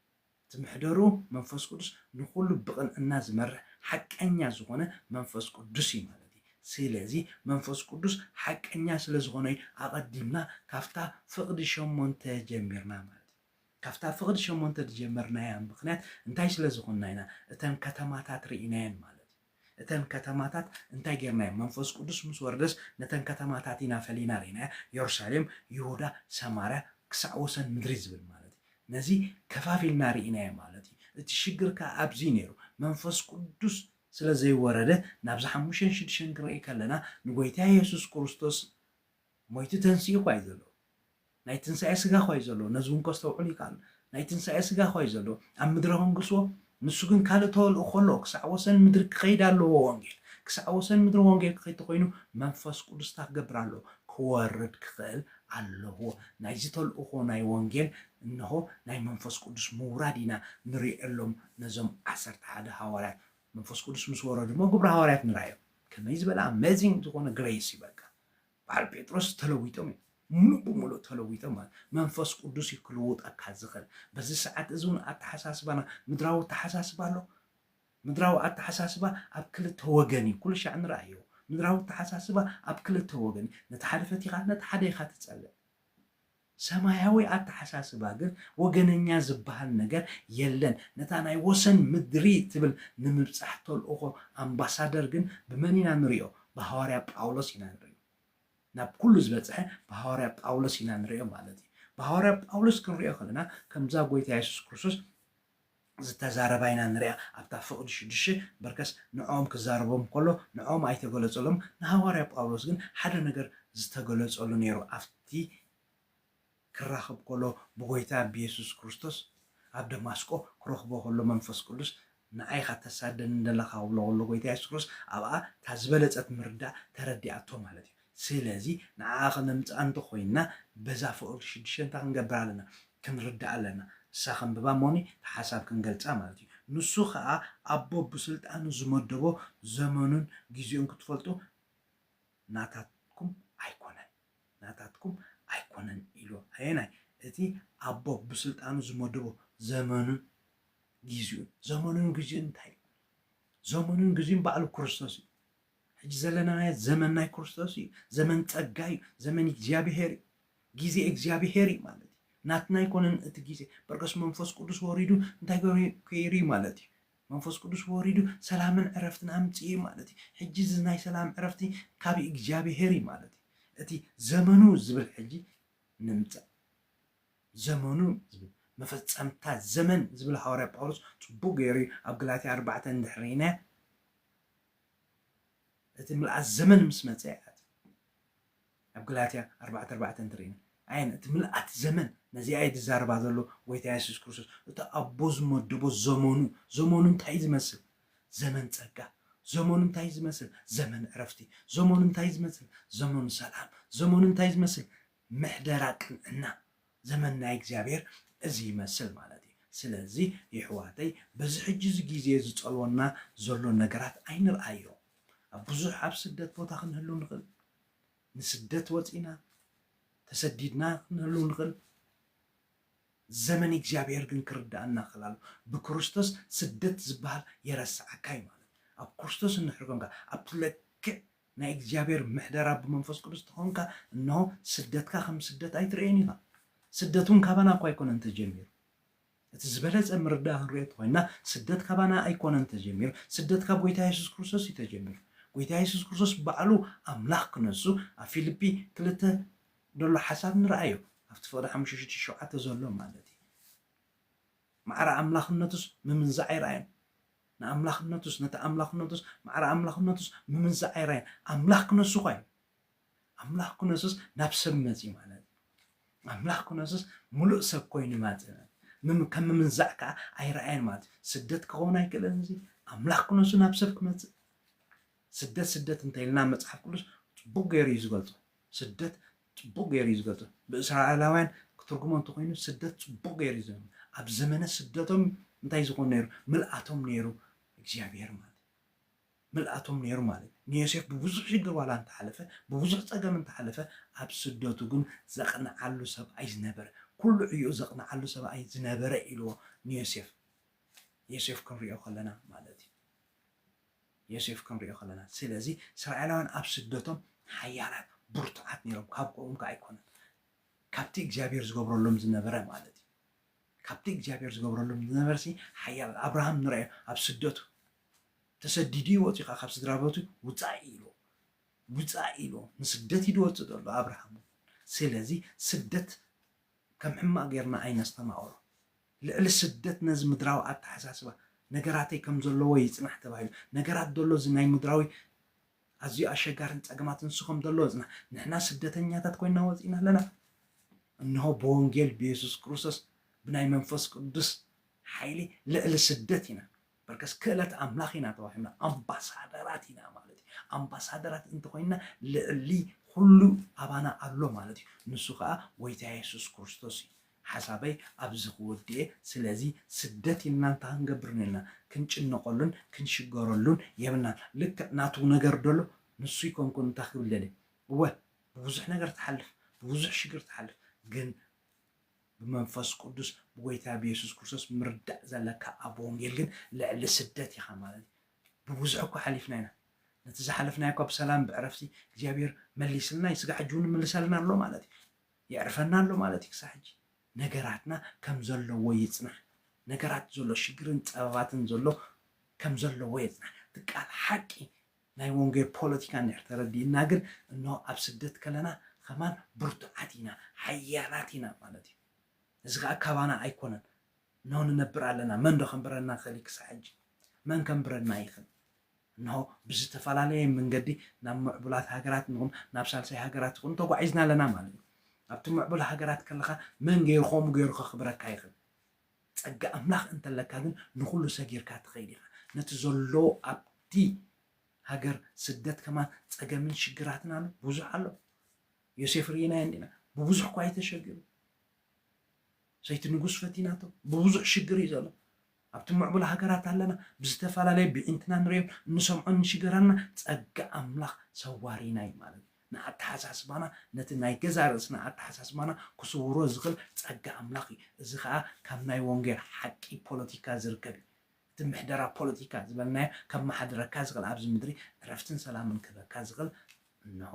እቲ ምሕደሩ መንፈስ ቅዱስ ንኹሉ ብቕንዕና ዝመርሕ ሓቀኛ ዝኾነ መንፈስ ቅዱስ እዩ ማለት እዩ። ስለዚ መንፈስ ቅዱስ ሓቀኛ ስለ ዝኾነ እዩ ኣቐዲምና ካብታ ፍቕዲ ሸሞንተ ጀሚርና ማለት እዩ። ካብታ ፍቕዲ ሸሞንተ ዝጀመርናያ ምኽንያት እንታይ ስለ ዝኾንና ኢና? እተን ከተማታት ርኢናየን ማለት እዩ። እተን ከተማታት እንታይ ጌርናየን? መንፈስ ቅዱስ ምስ ወረደስ ነተን ከተማታት ኢና ፈሊና ርኢናያ። የሩሳሌም፣ ይሁዳ፣ ሰማርያ፣ ክሳዕ ወሰን ምድሪ ዝብል ማለት እዩ። ነዚ ከፋፊልና ርኢናዮ ማለት እዩ። እቲ ሽግር ከኣ ኣብዚ ነይሩ። መንፈስ ቅዱስ ስለ ዘይወረደ ናብዚ ሓሙሽተን ሽዱሽተን ክንርኢ ከለና ንጎይታ የሱስ ክርስቶስ ሞይቱ ተንሲኡ እኳ እዩ ዘሎ። ናይ ትንሳኤ ስጋ እኳ እዩ ዘሎ። ነዚ እውን ከስተውዕሉ ይከኣሉ። ናይ ትንሳኤ ስጋ እኳ እዩ ዘሎ። ኣብ ምድሪ ከንግስዎ፣ ንሱ ግን ካልእ ተልእኾ ኣለዎ። ክሳዕ ወሰን ምድሪ ክኸይድ ኣለዎ ወንጌል። ክሳዕ ወሰን ምድሪ ወንጌል ክኸይድ ተኾይኑ መንፈስ ቅዱስ እንታይ ክገብር ኣለዎ? ክወርድ ክኽእል ኣለዎ። ናይዚ ተልእኾ ናይ ወንጌል እንሆ ናይ መንፈስ ቅዱስ ምውራድ ኢና ንሪኤሎም ነዞም ዓሰርተ ሓደ ሃዋርያት። መንፈስ ቅዱስ ምስ ወረዱ እሞ ግብሪ ሃዋርያት ንርኣዮ። ከመይ ዝበለ ኣሜዚንግ ዝኾነ ግሬስ እዩ በቃ። በዓል ጴጥሮስ ተለዊጦም እዮም። ሙሉእ ብሙሉእ ተለዊጦም ማለት መንፈስ ቅዱስ እዩ ክልውጠካ ዝኽእል። በዚ ሰዓት እዚ እውን ኣተሓሳስባና ምድራዊ ኣተሓሳስባ ኣሎ። ምድራዊ ኣተሓሳስባ ኣብ ክልተ ወገን እዩ። ኩሉ ሻዕ ንርኣዮ። ምድራዊ ኣተሓሳስባ ኣብ ክልተ ወገን እዩ። ነቲ ሓደ ፈቲኻ ነቲ ሓደ ኢኻ ትጸልእ። ሰማያዊ ኣተሓሳስባ ግን ወገነኛ ዝበሃል ነገር የለን። ነታ ናይ ወሰን ምድሪ ትብል ንምብጻሕ ተልእኾ ኣምባሳደር ግን ብመን ኢና ንሪኦ? ብሃዋርያ ጳውሎስ ኢና ንሪኦ። ናብ ኩሉ ዝበጽሐ ብሃዋርያ ጳውሎስ ኢና ንሪኦ ማለት እዩ። ብሃዋርያ ጳውሎስ ክንሪኦ ከለና ከምዛ ጎይታ የሱስ ክርስቶስ ዝተዛረባ ኢና ንሪኣ ኣብታ ፍቕዲ ሽዱሽተ በርከስ ንዕኦም ክዛረቦም ከሎ ንዕኦም ኣይተገለጸሎም። ንሃዋርያ ጳውሎስ ግን ሓደ ነገር ዝተገለጸሉ ነይሩ ኣብቲ ክራኸብ ከሎ ብጎይታ ብየሱስ ክርስቶስ ኣብ ደማስቆ ክረኽቦ ከሎ መንፈስ ቅዱስ ንዓይ ኢኻ ተሳደኒ ዘለኻ ክብሎ ከሎ ጎይታ የሱስ ክርስቶስ ኣብኣ እታ ዝበለጸት ምርዳእ ተረዲኣቶ ማለት እዩ። ስለዚ ንዓኣ ከነምጽኣ እንተኾይንና በዛ ፍቕዲ ሽዱሽተ እንታይ ክንገብር ኣለና? ክንርዳእ ኣለና። እሳ ከንብባ እሞኒ ሓሳብ ክንገልጻ ማለት እዩ። ንሱ ኸኣ ኣቦ ብስልጣኑ ዝመደቦ ዘመኑን ግዜኡን ክትፈልጡ ናታትኩም ኣይኮነን፣ ናታትኩም ኣይኮነን ኢሉ። ኣየናይ? እቲ ኣቦ ብስልጣኑ ዝመደቦ ዘመኑን ግዜኡን። ዘመኑን ግዜኡን እንታይ እዩ? ዘመኑን ግዜኡን ባዕሉ ክርስቶስ እዩ። ሕጂ ዘለናዮ ዘመን ናይ ክርስቶስ እዩ። ዘመን ጸጋ እዩ። ዘመን እግዚኣብሄር እዩ። ግዜ እግዚኣብሄር እዩ ማለት እዩ። ናትና ኣይኮነን እቲ ግዜ። በርከስ መንፈስ ቅዱስ ወሪዱ እንታይ ገይሩ፣ ከይሩ እዩ ማለት እዩ። መንፈስ ቅዱስ ወሪዱ ሰላምን ዕረፍትን ኣምፅኡ ማለት እዩ። ሕጂ እዚ ናይ ሰላም ዕረፍቲ ካብ እግዚኣብሔር እዩ ማለት እዩ። እቲ ዘመኑ ዝብል ሕጂ ንምፃእ፣ ዘመኑ ዝብል፣ መፈጸምታ ዘመን ዝብል ሃዋርያ ጳውሎስ ጽቡቅ ገይሩ እዩ ኣብ ገላትያ ኣርባዕተ እንድሕር ርኢና፣ እቲ ምልኣት ዘመን ምስ መጸ እያ። ኣብ ገላትያ ኣርባዕተ ኣርባዕተ እንተርኢና፣ ኣየን እቲ ምልኣት ዘመን፣ ነዚኣ እዩ ዝዛረባ ዘሎ ጎይታ የሱስ ክርስቶስ። እቲ ኣቦ ዝመደቦ ዘመኑ፣ ዘመኑ እንታይ እዩ ዝመስል? ዘመን ጸጋ። ዘመኑ እንታይ እዩ ዝመስል? ዘመን ዕረፍቲ። ዘመኑ እንታይ እዩ ዝመስል? ዘመኑ ሰላም። ዘመኑ እንታይ እዩ ዝመስል? ምሕደራ ቅንዕና። ዘመን ናይ እግዚኣብሔር እዚ ይመስል ማለት እዩ። ስለዚ የሕዋተይ፣ በዚ ሕጂ እዚ ግዜ ዝጸልወና ዘሎ ነገራት ኣይንርኣዮ። ኣብ ብዙሕ ኣብ ስደት ቦታ ክንህሉ ንኽእል፣ ንስደት ወጺና ተሰዲድና ክንህሉ ንኽእል። ዘመን እግዚኣብሔር ግን ክርዳኣና ክእል ኣሎ። ብክርስቶስ ስደት ዝበሃል የረስዓካ እዩ ማለት እዩ። ኣብ ክርስቶስ እንድሕር ኮንካ፣ ኣብቲ ለክዕ ናይ እግዚኣብሔር ምሕደራ ብመንፈስ ቅዱስ ተኾንካ፣ እንሆ ስደትካ ከም ስደት ኣይትርእዮን ኢኻ። ስደት እውን ካባና እኳ ኣይኮነን ተጀሚሩ። እቲ ዝበለጸ ምርዳእ ክንሪኦ እንተኾይና፣ ስደት ካባና ኣይኮነን ተጀሚሩ። ስደት ካብ ጎይታ የሱስ ክርስቶስ እዩ ተጀሚሩ። ጎይታ የሱስ ክርስቶስ ባዕሉ ኣምላኽ ክነሱ ኣብ ፊልጲ ክልተ ዘሎ ሓሳብ ንርኣዮ። ኣብቲ ፍቕዲ ሓሙሽተ ሽዱሽተ ሸውዓተ ዘሎ ማለት እዩ። ማዕረ ኣምላኽነቱስ ምምንዛዕ ኣይረኣየን። ንኣምላኽነቱስ፣ ነቲ ኣምላኽነቱስ፣ ማዕረ ኣምላኽነቱስ ምምንዛዕ ኣይረኣየን። ኣምላኽ ክነሱ እኳ እዩ። ኣምላኽ ክነሱስ ናብ ሰብ መጺኡ ማለት እዩ። ኣምላኽ ክነሱስ ምሉእ ሰብ ኮይኑ ይመጽእ። ምም-፣ ከም ምምንዛዕ ከኣ ኣይረኣየን ማለት እዩ። ስደት ክኸውን ኣይክእልን እዚ። ኣምላኽ ክነሱ ናብ ሰብ ክመጽእ። ስደት፣ ስደት እንተ ኢልና መጽሓፍ ቅዱስ ጽቡቕ ገይሩ እዩ ዝገልጾ። ስደት ጽቡቕ ገይሩ እዩ ዝገልጾ። ብእስራኤላውያን ክትርጉሞ እንተኾይኑ ስደት ጽቡቕ ገይሩ እዩ ዝገልጾ። ኣብ ዘመነ ስደቶም እንታይ ዝኾኑ ነይሩ? ምልኣቶም ነይሩ እግዚኣብሔር ማለት እዩ። ምልኣቶም ነይሩ ማለት እዩ። ንዮሴፍ ብብዙሕ ሽግር ዋላ እንተሓለፈ፣ ብብዙሕ ጸገም እንተሓለፈ፣ ኣብ ስደቱ ግን ዘቕንዓሉ ሰብኣይ ዝነበረ፣ ኩሉ ዕዮ ዘቕንዓሉ ሰብኣይ ዝነበረ ኢልዎ ንዮሴፍ። ዮሴፍ ክንሪኦ ከለና ማለት እዩ። ዮሴፍ ክንሪኦ ከለና። ስለዚ እስራኤላውያን ኣብ ስደቶም ሓያላት ብርቱዓት ነይሮም፣ ካብ ቆም ከኣ ኣይኮነን። ካብቲ እግዚኣብሔር ዝገብረሎም ዝነበረ ማለት እዩ። ካብቲ እግዚኣብሔር ዝገብረሎም ዝነበረ ሲ ሓያላት። ኣብርሃም ንረኣዮ ኣብ ስደቱ ተሰዲዱ እዩ ወፂኡ፣ ካብ ስድራ ቤቱ ውፃእ ኢሉ፣ ውፃእ ኢሉ ንስደት እዩ ዝወፅእ ዘሎ ኣብርሃም። ስለዚ ስደት ከም ሕማቕ ጌርና ኣይነስተማቕሮ። ልዕሊ ስደት ነዚ ምድራዊ ኣተሓሳስባ፣ ነገራተይ ከም ዘለዎ ይጽናሕ ተባሂሉ፣ ነገራት ዘሎ እዚ ናይ ምድራዊ ኣዝዩ ኣሸጋርን ጸገማትን ንሱ ከም ዘለዎ ይጽናሕ። ንሕና ስደተኛታት ኮይና ወጺእና ኣለና። እንሆ ብወንጌል ብየሱስ ክርስቶስ ብናይ መንፈስ ቅዱስ ሓይሊ ልዕሊ ስደት ኢና። በርከስ ክእለት ኣምላኽ ኢና ተባሂልና፣ ኣምባሳደራት ኢና ማለት እዩ። ኣምባሳደራት እንተኾይንና ልዕሊ ኩሉ ኣባና ኣሎ ማለት እዩ። ንሱ ኸኣ ጎይታ የሱስ ክርስቶስ እዩ። ሓሳበይ ኣብዚ ክወድእ እየ። ስለዚ ስደት ኢልና እንታይ ክንገብር ነና? ክንጭነቐሉን ክንሽገረሉን የብልናን። ልክዕ ናቱ ነገር ደሎ ንሱ ይኮንኩን እንታይ ክብል ደልየ? እወ ብብዙሕ ነገር ትሓልፍ፣ ብብዙሕ ሽግር ትሓልፍ፣ ግን ብመንፈስ ቅዱስ ብጎይታ ብየሱስ ክርስቶስ ምርዳእ ዘለካ ኣብ ወንጌል ግን ልዕሊ ስደት ኢኻ ማለት እዩ። ብብዙሕ እኮ ሓሊፍና ኢና። ነቲ ዝሓለፍናዮ እኳ ብሰላም ብዕረፍቲ እግዚኣብሔር መሊስልና እዩ። ስጋ ሕጂ እውን ይምልሰልና ኣሎ ማለት እዩ። የዕርፈና ኣሎ ማለት እዩ። ክሳብ ሕጂ ነገራትና ከም ዘለዎ ይጽናሕ። ነገራት ዘሎ ሽግርን ጸበባትን ዘሎ ከም ዘለዎ ይጽናሕ። እቲ ቃል ሓቂ ናይ ወንጌል ፖለቲካ እንድሕር ተረዲእና ግን፣ እንሆ ኣብ ስደት ከለና ከማን ብርቱዓት ኢና፣ ሓያላት ኢና ማለት እዩ። እዚ ኸኣ ካባና ኣይኮነን። እንሆ ንነብር ኣለና። መን ዶ ከንብረና ይኽእል እዩ ክሳብ ሕጂ? መን ከንብረና ይኽእል? እንሆ ብዝተፈላለየ መንገዲ ናብ ምዕቡላት ሃገራት ንኹን ናብ ሳልሳይ ሃገራት ይኹን ተጓዒዝና ኣለና ማለት እዩ። ኣብቲ ምዕቡል ሃገራት ከለኻ መን ገይሩ ከምኡ ገይሩ ከኽብረካ ይኽእል? ጸጋ ኣምላኽ እንተለካ ግን ንኹሉ ሰጊርካ ትኸይድ ኢኻ። ነቲ ዘሎ ኣብቲ ሃገር ስደት ከማን ጸገምን ሽግራትን ኣሎ፣ ብዙሕ ኣሎ። ዮሴፍ ርኢናዮ እንዲና፣ ብብዙሕ እኳ እዩ ተሸጊሩ። ሰይቲ ንጉስ ፈቲናቶ፣ ብብዙሕ ሽግር እዩ ዘሎ። ኣብቲ ምዕቡል ሃገራት ኣለና፣ ብዝተፈላለየ ብዒንትና ንሪኦ፣ እንሰምዖ፣ እንሽገራና፣ ጸጋ ኣምላኽ ሰዋሪና እዩ ማለት እዩ። ንኣተሓሳስባና፣ ነቲ ናይ ገዛ ርእስና ኣተሓሳስባና ክስውሮ ዝኽእል ጸጋ ኣምላኽ እዩ። እዚ ኸኣ ካብ ናይ ወንጌል ሓቂ ፖለቲካ ዝርከብ እዩ። እቲ ምሕደራ ፖለቲካ ዝበልናዮ ከመሓድረካ ዝኽእል፣ ኣብዚ ምድሪ ዕረፍትን ሰላምን ክህበካ ዝኽእል፣ እንሆ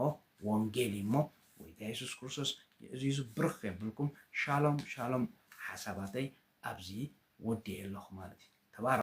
ወንጌል እዩ እሞ፣ ጎይታ የሱስ ክርስቶስ የእዝዙ። ብርኽ የብልኩም። ሻሎም ሻሎም። ሓሳባተይ ኣብዚ ወዲኤ ኣለኹ ማለት እዩ። ተባረኹ።